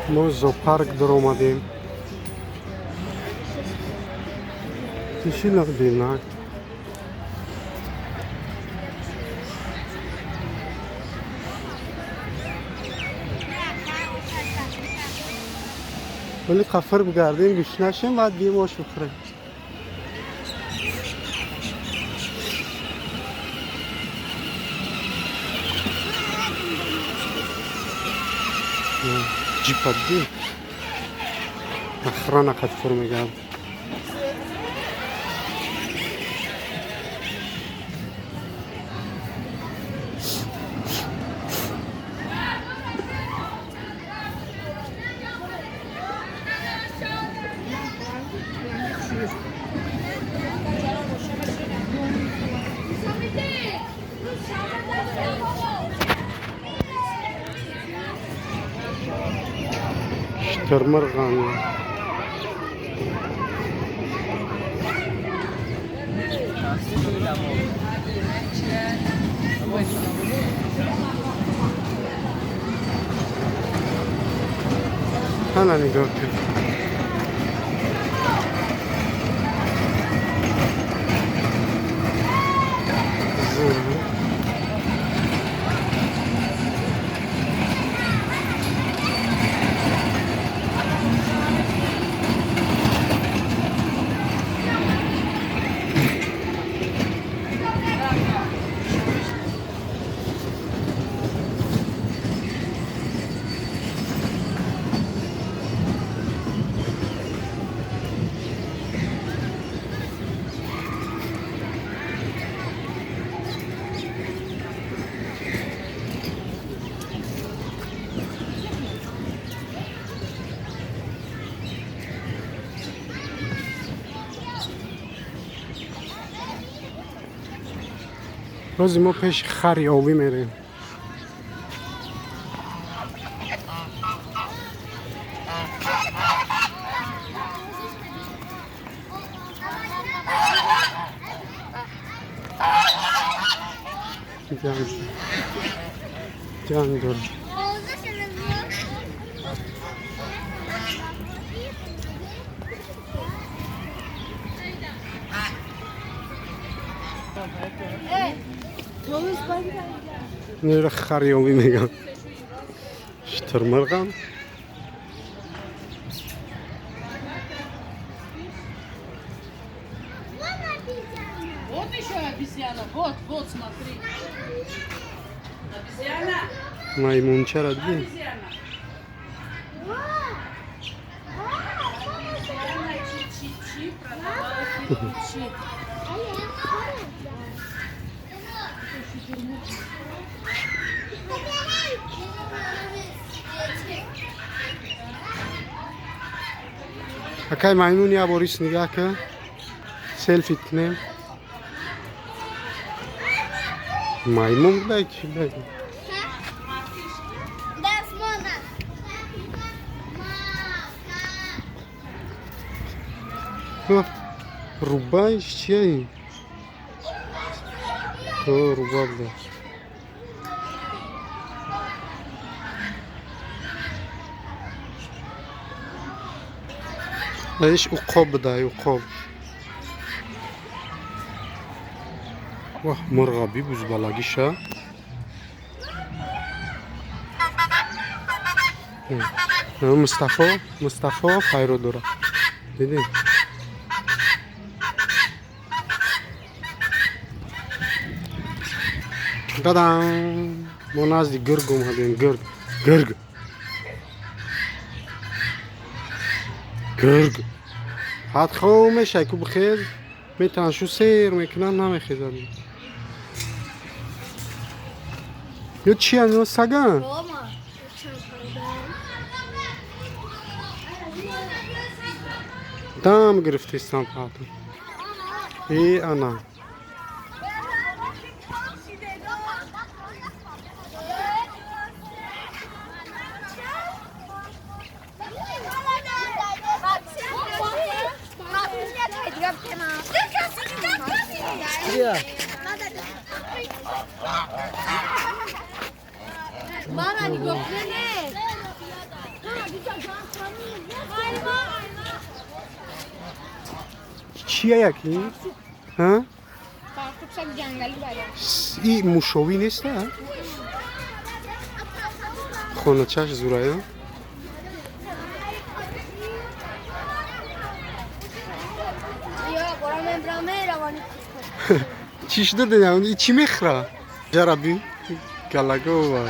Мо зоопарк даромадем. Тишина бина. Вале қафр бигардем, гӯш нашем, баъд бием ош бихӯрем. Ҷипа дидӣ? Охрана қад фур мегард. Шутурмурған. Ана нигоҳ кун. Зур. Рӯзи мо пеши хари обӣ мерем. Ҷанг дорад. Нера хари обӣ мегам. Шутурмурғам. Вот еще обезьяна. Вот, вот, смотри. Обезьяна. Маймунчара дидӣ? Обезьяна. Обезьяна чи-чи-чи продавала кирпичи. Акай маймун я борис нигоҳ кун. Селфи кунем. Маймун будай чи будай? Рубаиш чия ин? Руба буда. Иш уқоб будай, уқоб. Ваҳ, мурғаби бузбалагиша. Мустафо, Мустафо пайро дорад. Дидӣ? Дадам! Мо назди гург омадем, гург. Гург. Гург. Ҳад хоб мешай ку бихез, метаншу сер мекунад, намехезад. Ё чиян, ё саган? Дам гирифтистам паҳатон. Э ана. Чия яки? Ҳа? И мушовӣ нест, а? Хоначаш зурая. Чӣ шуда дедам? И чӣ мехӯра? Ҷараби галагова.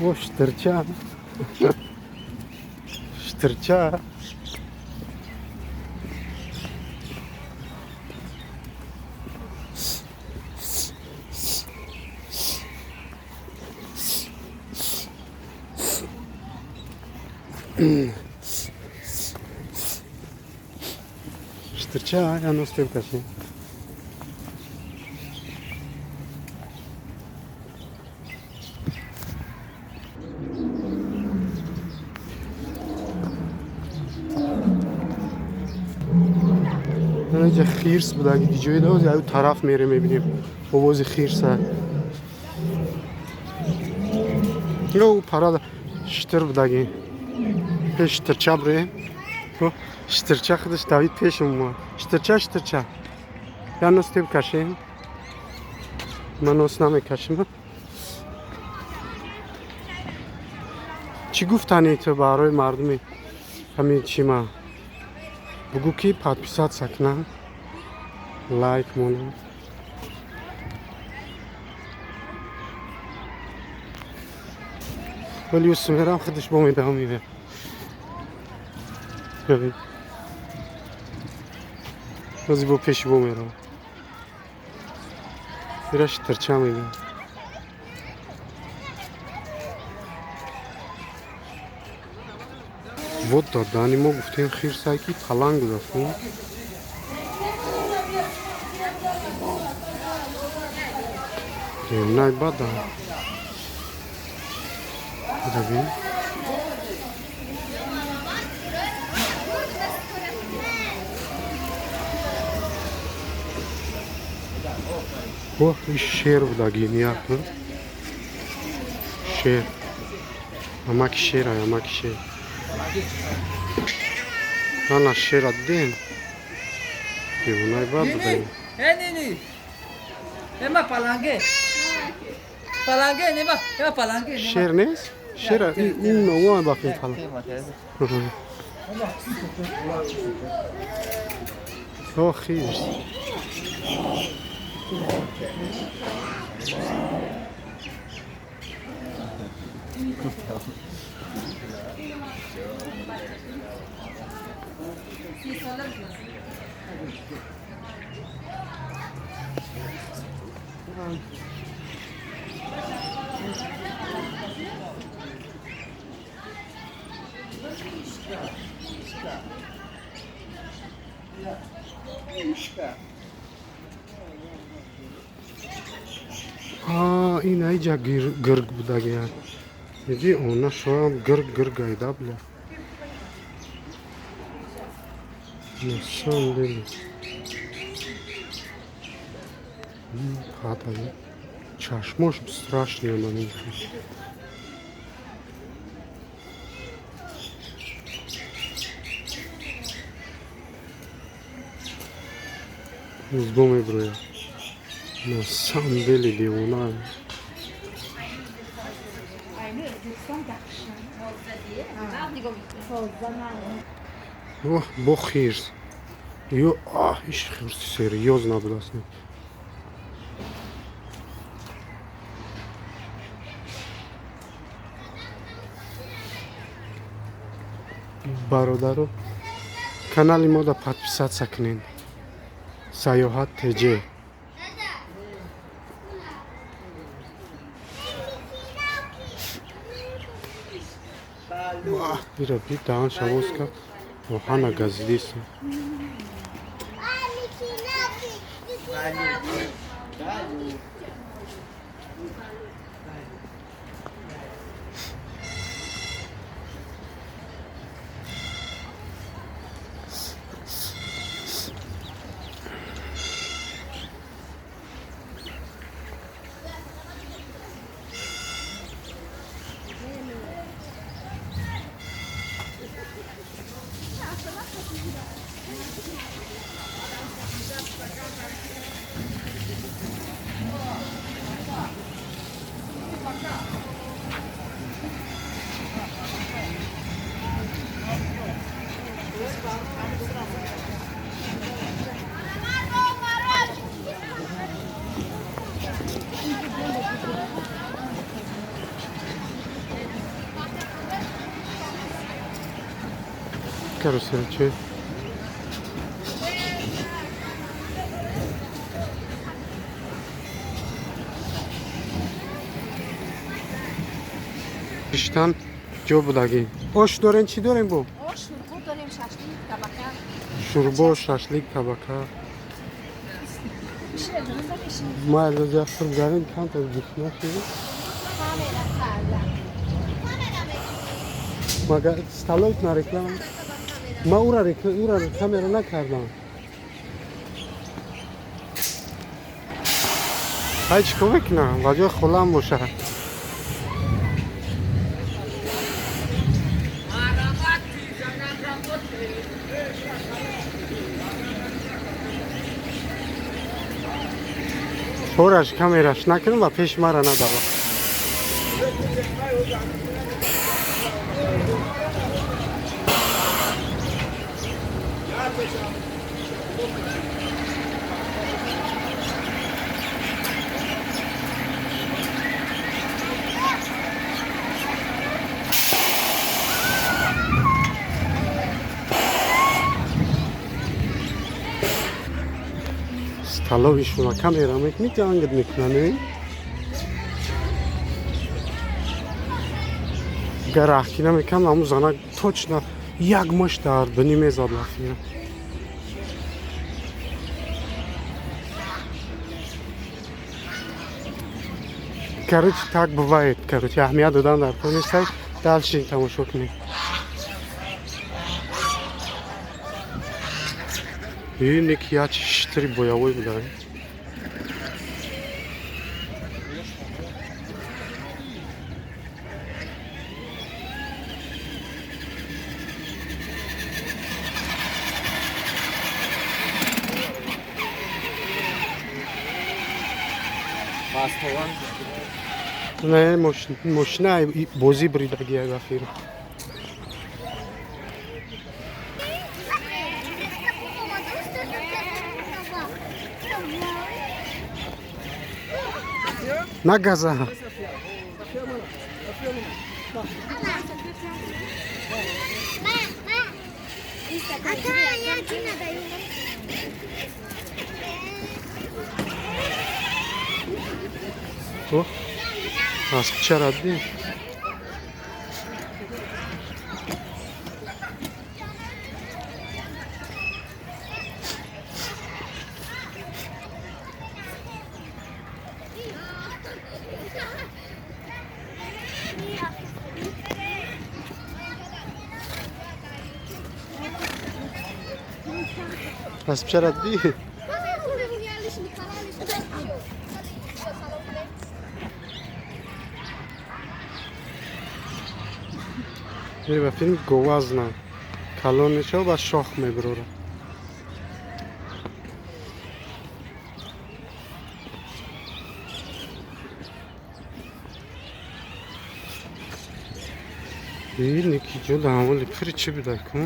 О, штырча. Штырча. Штырча, я ностевкаши. Инҷа хирс буд, аги ҷое доз, аю тараф мерем, мебинем. Овози хирса. Ё пара штыр будаги. Пеш штырча бре. Штырча худаш давид пешам омад. Штырча, штырча. Я нос теб кашем. Ман нос намекашем. Чӣ гуфтани ту барои мардуми ҳамин чима? Бугӯ ки подписаться кунанд, лайк монанд. Вале юсу мерам худаш бо медаҳам меояд. Бози бо пеши бо мерам. Ира штырча мегӯям. Вот дадани мо гуфтем хирсай ки паланг будаст. Най бада. Равин. О, и шер будаги нияк. Шер. Амаки шер, амаки шер. Ана шера дидем. Девонаи бад будаги. Э, нини. Ема паланге. Паланге, нема, ема паланге. Шер нест? Шера, ин нома бафин паланг. О, хирс. А, ин айҷа гирг будаги. Диди, она шоям гирг гирг айда бля. На самом деле. Падали. Чашмош страшный момент. Узбоми броя. На самом деле девона. О, бо хирс. Ё, а, иш хирс серьезно будааст. Бародаро, канали мода подписаться кунед. Саёҳат ТЖ. Ира би даҳан шавоз кард. Оҳана газидист. Каруселче. Иштан ҷо будагӣ. Ош дорем, чӣ дорем бо? Ош, шурбо дорем, шашлик, табака. Шурбо, шашлик, табака. Ма элозя хурб гарем, камтар гушна шуд. Магар столовит на реклама? Ма ура камера накардам. Ҳай чӣ кор мекунам? Ба ҷои холам бошад. Ораш камераш накунам ва пеши мара надава. Столовишуна камера мекунӣ, ангд мекунанд. Агар раҳкӣ намекунам, ҳамун занак точно як мушт дар бинӣ мезад лафия. Короче, так бывает. Короче, аҳамият додан дар кор нестай. Дальше тамошо кунем. Ин ки як штри боявой буда. Не, мошина бозӣ бридаги гафир. На газа. Аспчара дӣ. Аспчара дидӣ? Ба филм говазна калон мешава, ба шох мебирора. Ини ки ҷо ҳамоли пири чӣ бидай кун?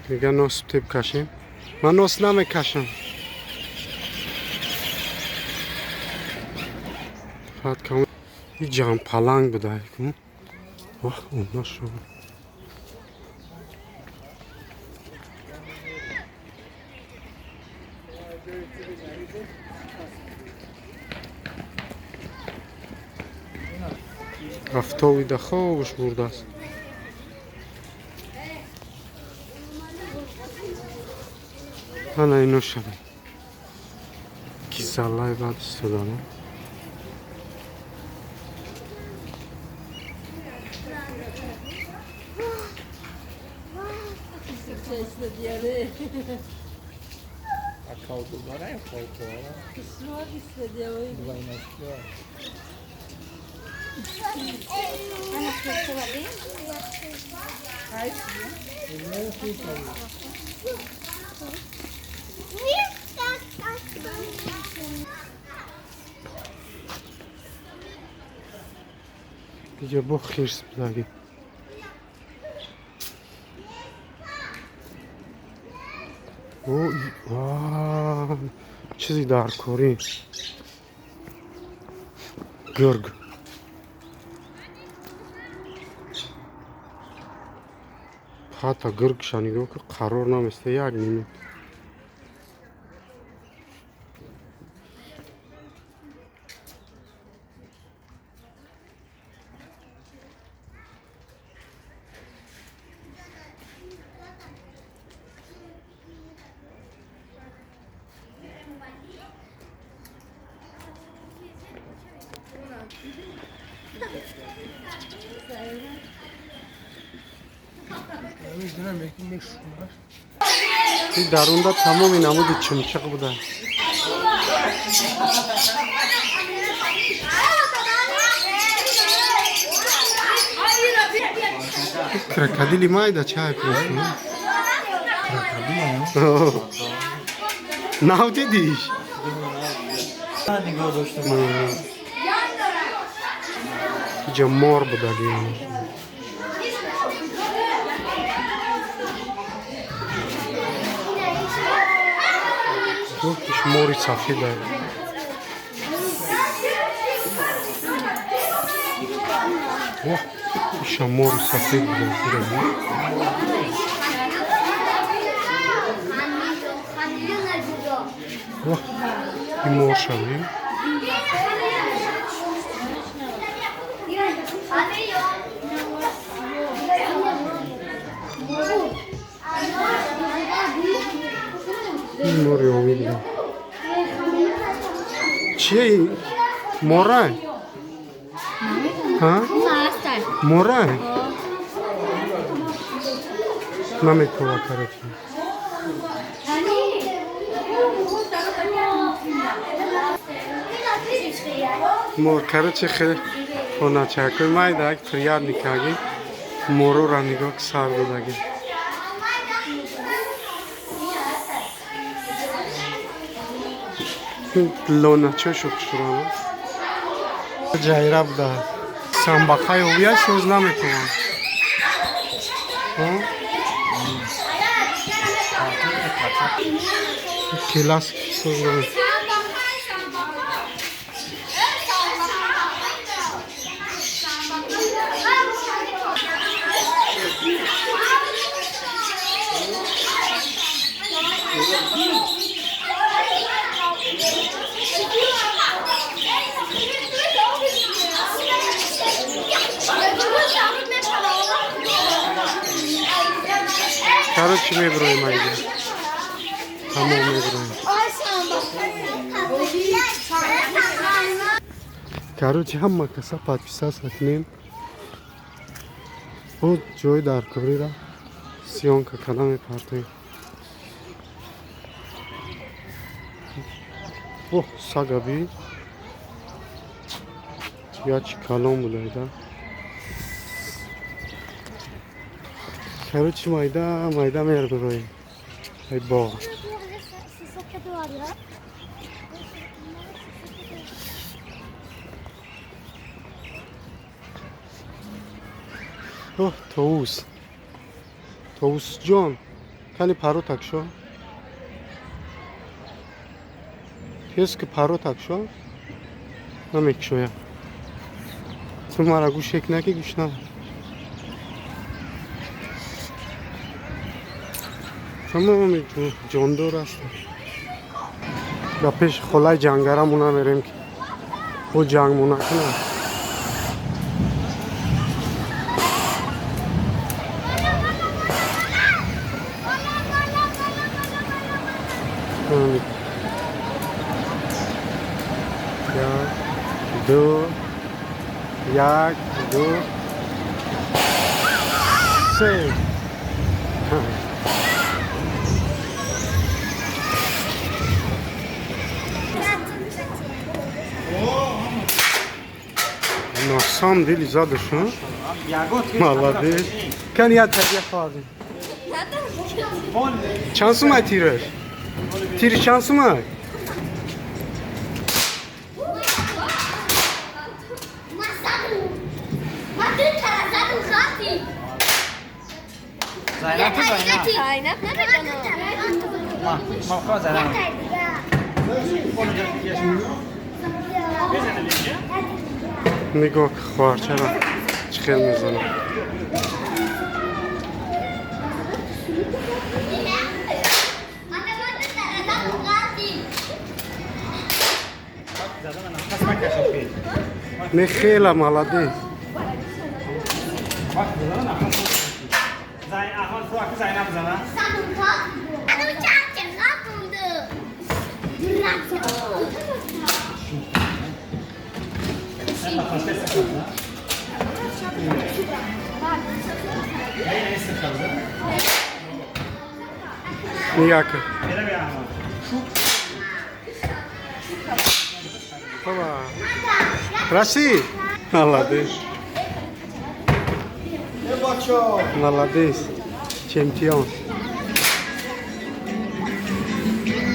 Мега нос теб кашем. Ман нос намекашам. Фақат кам и ҷам паланг будай кун. Вах, уна шо. Афтовида хобаш бурдааст. Ана ино шавед. Ки заллаи баъд истодана. Иҷа бо хирс будаги. Чизи даркорӣ. Гург. Ҳатто гургша нигоҳ кун, қарор наместа як минут. Дарунда тамоми намуди чимчиқ буда. Крокодили майда чай просто. Крокодил? Нав дидиш? Иҷа мор буда. Иш мори сафеда. Иша мори сафед буда. И мор шавем. Ин мори омид буда. Чие ин? Морай? Ҳа? Морай? Наметова, короче. Мор, короче, хеле хоначакои майда, приятный каги. Морора нигоҳ ки сар додаги. Лоначо шуд шурана. Ҷайра буда. Самбақаи овия соз наметавон. Келас соз наметавон. Короче, меброем айда. Тамом меброем. Короче, ҳама каса подписаться кунем. О ҷои даркориро съёмка карда мепартоем. Оҳ, сага би. Ячи калон будайда. Короче, майда майда мербироем. Ай боғ. Оҳ, товус. Товусҷон, кани паро такшо. Тез ки паро такшо. Намекшоя. Ту мара гӯшек наки гӯш надор. Тамоми ҷондор ҳастанд. Ба пеши холаи ҷангарамона мерем ки ӯ ҷангмона кунад. Як, ду, як, ду, се. На самом деле задаш, а? Молодец. Кани я тарбия хоҳадим. Чанд сумай тираш? Тири чанд сумай? Нигоҳ хоҳарчаро чӣ хел мезанад. Не хела молодец. Нияка. Опа. Расид. Молодец. Молодец. Чемпион.